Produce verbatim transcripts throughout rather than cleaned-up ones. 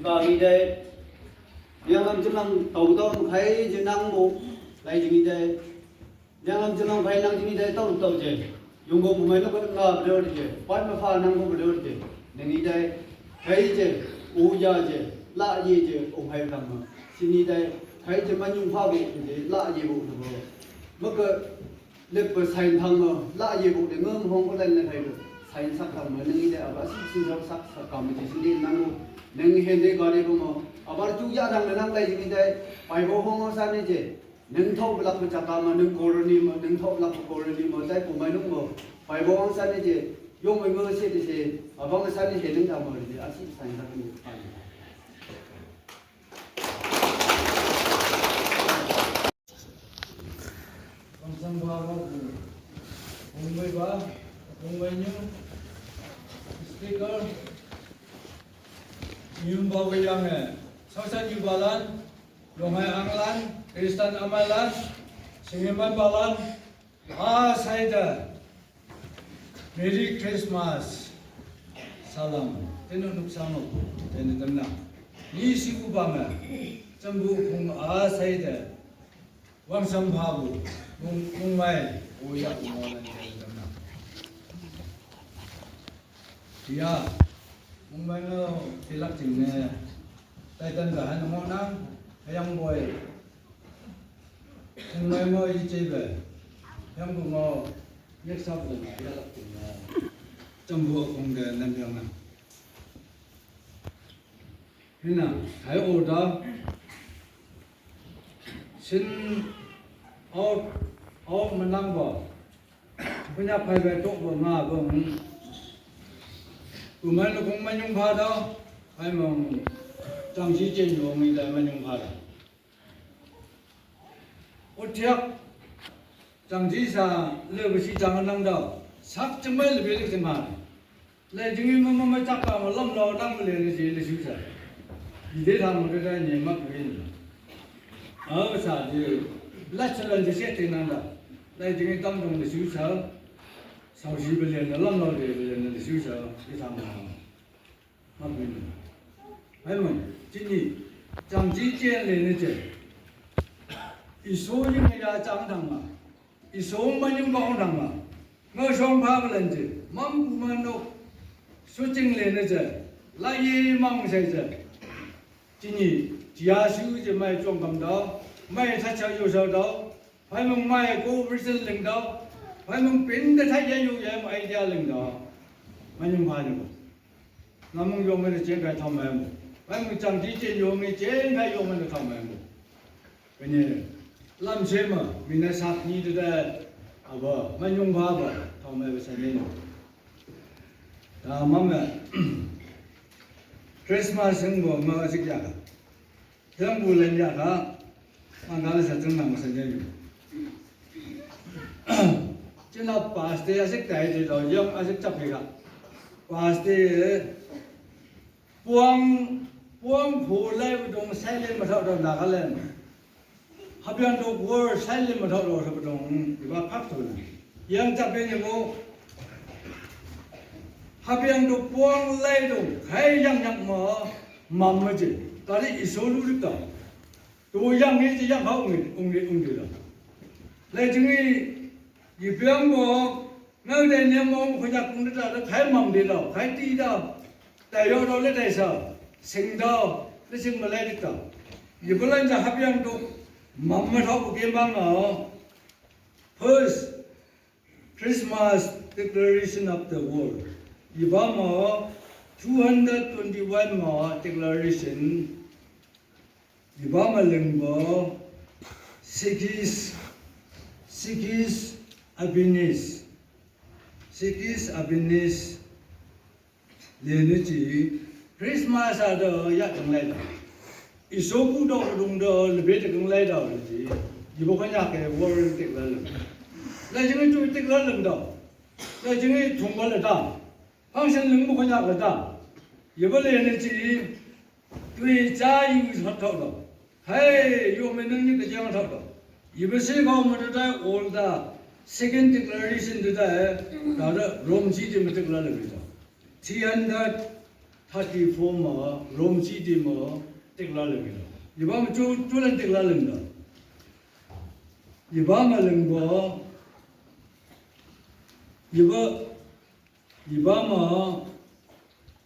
Ka mi dai. Yang lam jin lang tau tau khai jin nang mo. Lai jin dai. Yang lam jin lang khai nang jin dai tau tau je. Yung go mo mai no ko nga bro je. Pai ma fa nang go bro je. Nang ni dai. Khai je. U ya je. La ye je. O khai kam ma. Sini dai. Khai je ma nyung fa bo je. La ye bo bo. Ma ka Lek pa sign thang ma, la ye bo de ngam hong ko len le khai lo. Sign sak thang ma, nang i de aba si si sak sak sak kam ji si de nang, nang hen de ga de bo ma. Aba tu ya thang nang lai ji de, pai bo hong sa ne je. Nang thok lak pa chaka ma, nang korani ma, nang thok lak pa korani ma, tai pu mai nung ma. Pai bo hong sa ne je, yong mai ma se de se, aba ma sa ne je nang da ma de, a si sign sak ni. Konsang ba ba bu. Bung bai ba, bung bai nyu. Speaker. Nyu ba bai yang eh. Sausan yu ba lan. Long hai ang lan. Kristan amai lan. Singiman ba lan. A sai da. Merry Christmas. Salam. Tenu nuk sama bu. Tenu tenang. Ni si bu ba ma. Cembu kung a sai da. Wang sam pha bu, mung, mung mai, bu ya bu mo lan ya bu na. Ya, mung mai no tilak ting ne, tai tan ga han mo nang, yang boy. Mung mai mo i che be, yang bu mo, yek sa bu na, ya lak ting ne. Cam bu kung de nan yang na. Hina, hai o da. Sin out, out menang ba. Punya pai bai tok ba nga ba. Kumai lo kung manyung pha da. Hai mong. Chang si chen yo ngi da manyung pha da. O thiak. Chang si sa le ba si chang nang da. Sak chang mai le be le chang ha. Lai jing ma ma ma chak ka ma lam lo nang le le ji le shu sa. Yi de tham ma de da ni ma ku ni. A sa de. La cha lan de se te nang da. Lai jing tam dong le shu sa. Sao shi be le na lam lo de be le na le shu sa. Yi tham ma. Ma ku ni. Hai mo, jin ni. Chang ji jian le ne je. Yi so yin ya chang dang ma. Yi so ma nyung ba hong dang ma. Ngo shong pha ba lan je. Mam bu ma nok. Su jing le ne je. La yi mang sai je. Jin ni, jia shu je mai zhong kam dao. Mai ta chao you shao dao. Pai mong mai ko vision ling dao. Pai mong pin de ta ye you ye ma idea ling dao. Ma nyung pha ni ko. Nga mong yong me de jian kai tao mai mo. Pai mong chang ji jian yong me jian kai yong me de tao mai mo. Kanye, lam se ma, mi na sak ni de de, a ba, ma nyung ba ba, tao mai ba sa ne. Ta ma me, Christmas sing bo ma sik ya ka. Yang bu len ya ka, ma ga le sa zeng nang ma sa ne. Jin la pastor a sik tai de do, yong a sik chap ka. Pastor, Puang, puang phu lai bu dong sai le ma thau dong Nagaland. Habiang dong wor sai le ma thau dong sa bu dong, i ba phak tu na. Yang ta pe ni mo. Habiang dong puang lai dong, khai yang yang ma, ma ma je. Ta li i so lu ri ta. Tu yang ni je yang hau ngi, ung ni, ung ni la. Lai jing ni, Yi piang bo, ngau dai niam mo khu jak kung da da khai mam de dao, khai ti dao. Dai yo dao le dai sa, sing dao, le sing ma lai de dao. Yi bu lan ja hap yang du, mam ma thau bu ke mang a. First, Christmas Declaration of the World. Yi ba ma, two hundred twenty-one ma declaration. Yi ba ma ling bo, Sikis, Sikis Abinis, Sikis Abinis, le ni ji, Christmas a do ya dong lai da. I so bu do dong do le be de dong lai da le ji. Yi bo ka ya ke world tik la le. Lai jing tu tik la le do. Lai jing tung ba le da. Function ling bu ka ya le da. Yi bo le ni ji, Tui cha yu thot thot lo. Hai, yu me nang ni ka jang thot lo. Yi me se ko ma ta dai all the second declaration ta dai, da da Rome ji ji me ta la le me ta. Three hundred thirty-four ma, Rome city ma, tekla leng da. Yiba ma chu, chu leng tekla leng da. Yiba ma leng bo, yiba, yiba ma,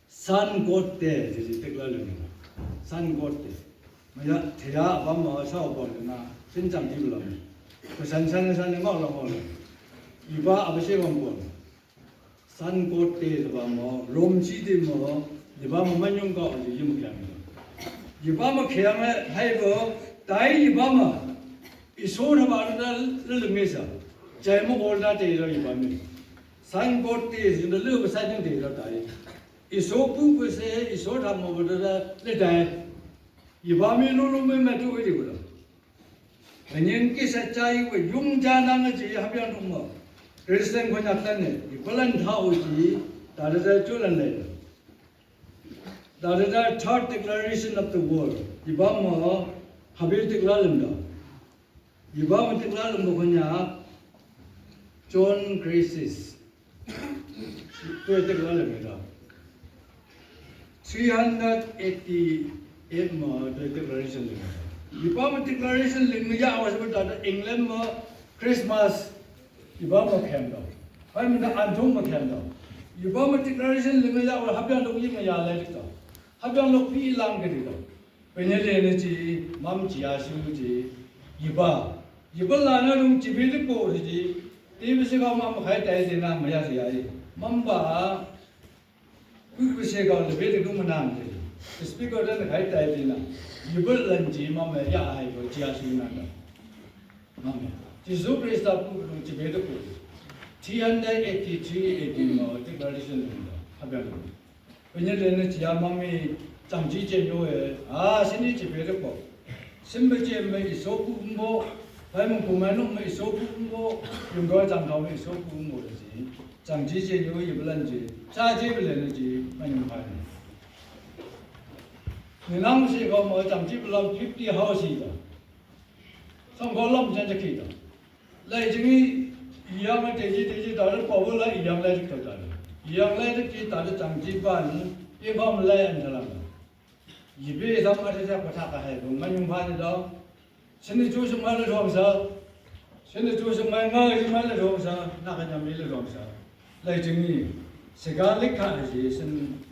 Sun God te, ji ji tekla leng da. Sun God te. Maya, theya, ba ma, sa ba na, sin chang ji la. Ka san san san ma la ma la. Yiba, a ba se ba ma. Sun God te ba mo, Rome city mo, yiba mo man yung ka o yi mo kya mo. Yiba mo kya mo, hai bo, tai yiba mo. Iso na ba na le le me sa. Chai mo ko da te ro yiba mo. Sun God te, ji na le ba sa jing te ro tai. Iso pu ko se, iso ta mo ba da le tai. Yiba mo lo lo me ma tu wi ko da. Ka nyin ki sa chai wa yung ja na nga ji ha biang dong ma. Christian ko nyak tan ne, i ko lan tha u ji, ta da da chu lan le. Ta da da third declaration of the world. Yiba ma, ha bi tekla lem da. Yiba ma tekla lem ko nya, John Crisis. Toi tekla lem da. Three hundred eighty-eight ma toi declaration leng. Yiba ma declaration leng ya wa sa da England ma Christmas. Yiba ma khem da. Hai ma da an thong ma khem da. Yiba ma declaration leng ya wa ha biang dong yi ma ya le da. Ha biang lo pi lang ke da. Pe ne le ne ji, mam ji ya shu ji. Yiba. Yiba la na rung ji bi de ko ji. Ti bi se ga mam khai tai de na ma ya ji ya yi. Mam ba. Ku ku se ga le be de ku ma na de. Speaker de khai tai de na. Yiba lan ji mam ya hai ko ji ya shu na da. Mam. Jesu Christa ku ku ji bi de ko. Three hundred eighty-three A D ma declaration da. Ha biang. Pe ne le ne ji ya mam mi chang ji je yo e. A, sin ni ji bi de ko. Sin be je me iso ku mo. Pai mo ku ma no me iso ku mo. Yung do chang tao me iso ku mo de ji. Chang ji je yo yi blan ji. Cha ji blan ji. Ma yung pai. Ni nang si ko mo chang ji blan fifty house yi da. Song ko lam chen ji ki da. Lai jing yi yang ma te ji te ji da le ko bo la yi yang lai ji ko da le. Yi yang lai ji ki da le chang ji ban. Yi ko mo lai an da la. Yi bi da ma de ja ko ta ka hai ko ma yung pai de da. Shen de ju shen mai le rong sa. Shen de ju shen mai, nga shen mai le rong sa. Na ka nya mi le rong sa. Lai jing ni. Se ga le ka ji shen.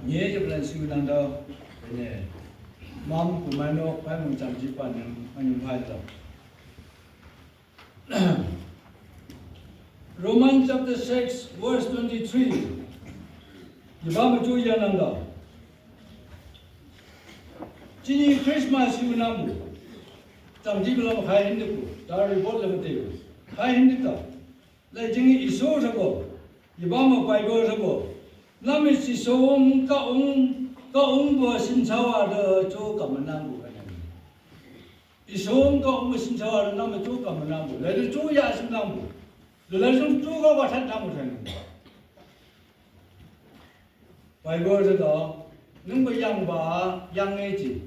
Nye je plan su nang da. Ne. Mam ku ma no pa mung chang ji pa ne. Ma yung pai da. Romans chapter six, verse twenty-three. Yiba ma ju ya nang da. Jini Christmas yu nam. Chang ji bla khai hin de ku. Da report le ma te ku. Khai hin de ta. Lai jing iso sa ko. Yiba ma pai ko sa ko. Nam is iso ka ung, ka ung bo sin sa wa de cho ka ma nang ku ka nang. Iso ka ung sin sa wa de nam cho ka ma nang ku. Lai de cho ya sin nang ku. Lai de cho ka wa sa nang ku sa nang. Bible de da, nung ba yang ba, yang e ji.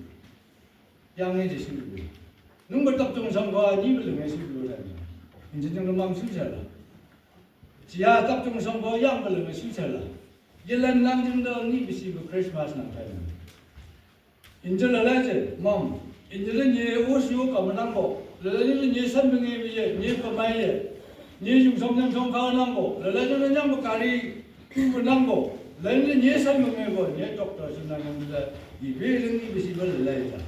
Yang e ji shu lu. Nung ba tap chung sang ba, ni ba lung e shu lu da. Inji jing lu mam shu cha la. Ji ya tap chung sang ba, yang ba lung e shu cha la. Ye lan lang jing da, ni ba si ba Christmas nang kai. Inji la la je, mam. Inji la nye u shu ka ma nang bo. La la ni la nye san ba nge ba ye, nye pa mai ye. Nye yung song nyang song ka nang bo. La la ni la nyang ba ka ri, ku ba nang bo. La ni la nye san ba nge bo, nye doctor shu nang nang la. Yi be ling ni ba si ba la la ye ta.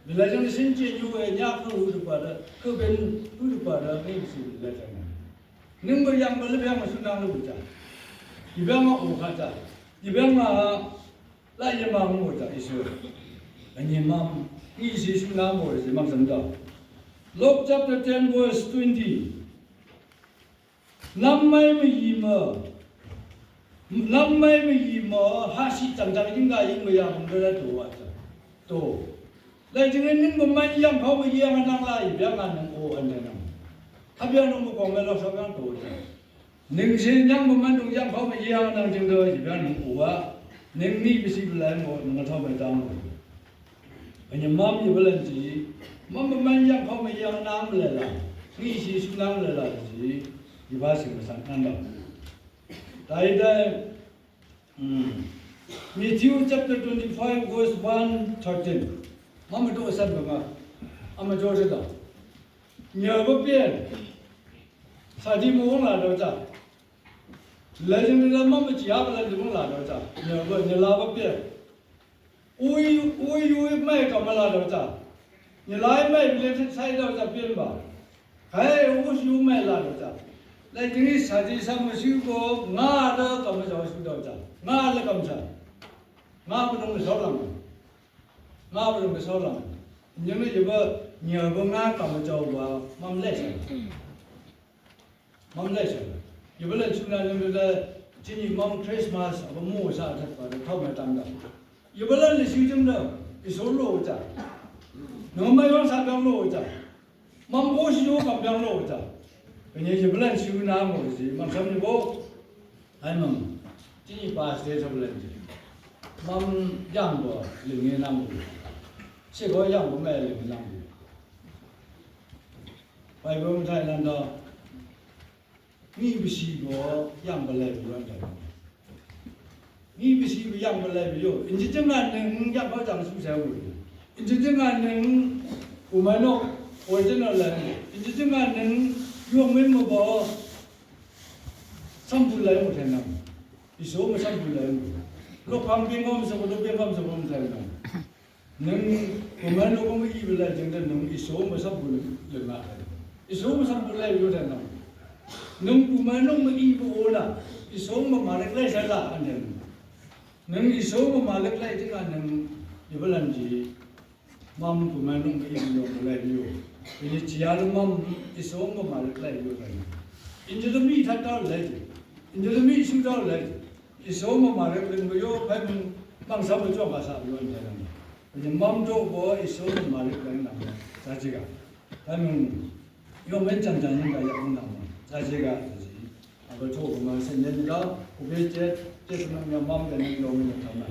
Ba la jang shin je yu we nya ka hu du pa da, ka ben hu du pa da, ni ba si ba la la jang. Ning ba yang ba la ba yang ma shu nang lu bu ja. Yi ba ma u ka ja. Yi ba ma la ye ma mo ja Israel. Ani mam, ni si shu nang bo ye mam sam da. Luke chapter ten verse twenty. Nam mai ma yi ma. Nam mai ma yi ma, ha si chang chang yin ga yin ma ya bang da to wa cha. To. Lai jing ning ma mai yang phao ma yang nang lai, biang an nang o an nang. Ha biang nang ma kong ma lo sa biang to cha. Ning si nyang ma man dung yang phao ma yang nang jing da, biang nang o wa. Ning ni bi si bi lai mo, nang thao ma dang mo. Ani mam yi ba lan ji, mam ba man yang phao ma yang nang le la. Ni si shu nang le la ji, yi ba si ma san nang da. Dai dai, mm, Matthew chapter twenty-five, verse one thirteen. Mama do san ba ma. Ama jo da. Nya ba pia. Sa di mo la do ta. La jing la mama ji ya ba la di mo la do ta. Nya ba nya la ba pia. Ui ui ui mai ka ma la do ta. Nya la mai le sai do ta pia ba. Hai u shu mai la do ta. La jing sa di sa ma shu ko nga da ka ma jo shu do ta. Nga la ka ma sa. Nga ba dong so la. Nga ba dong so la. Nya me ye ba nya ba nga ka ma jo ba mam le sa. Mam le sa. Ye ba le chu na le le chi ni mam Christmas a ba mo sa ta ba de thao ma tam da. Ye ba le le shu jing da. I so lo ta. No mai wang sa dong lo ta. Mam bo shi yo kam biang lo ta. Pe ni ji plan shi na mo ji mam sam ni bo. Hai mam. Ti ni pa ste sa plan ji. Mam yang bo ling ni nang bo. Shi ko yang bo mai ling nang bo. Pai bo tai nan do. Ni bi shi bo yang ba lai bi yuan ta. Ni bi shi bo yang ba lai bi yo. In ji jeng an neng yang ba jang su sa wu. In ji jeng an neng u ma no original lai. In ji jeng an neng yong men mo bo. Sam bu lai mo ten nam. I so mo sam bu lai mo. Lo pang bi ngom so lo bi ngom so mo ten nam. Nang, ko man lo ko mo i bela jeng dan nang i so ma sa bu le ma. I so ma sa bu le yo dan nang. Nang ko man lo ma i bu o la. I so ma ma le le sa la an dan. Nang i so ma ma le le jeng an nang i bela ji. Mam ko man lo ma i bu yo le yo. Ini ji ya mam i so ma ma le le yo dan. Injo mi ta ta le. Injo mi su ta le. I so ma ma le le yo pa mang sa bu jo ka sa yo an dan. Ni mam to bo i so ma le kan na. Sa ji ga. Kan yong men chang chang ni ka ya na. Sa ji ga. A ba to ma sen ni da. Ku be je je sa na mam de ni yong men ta na.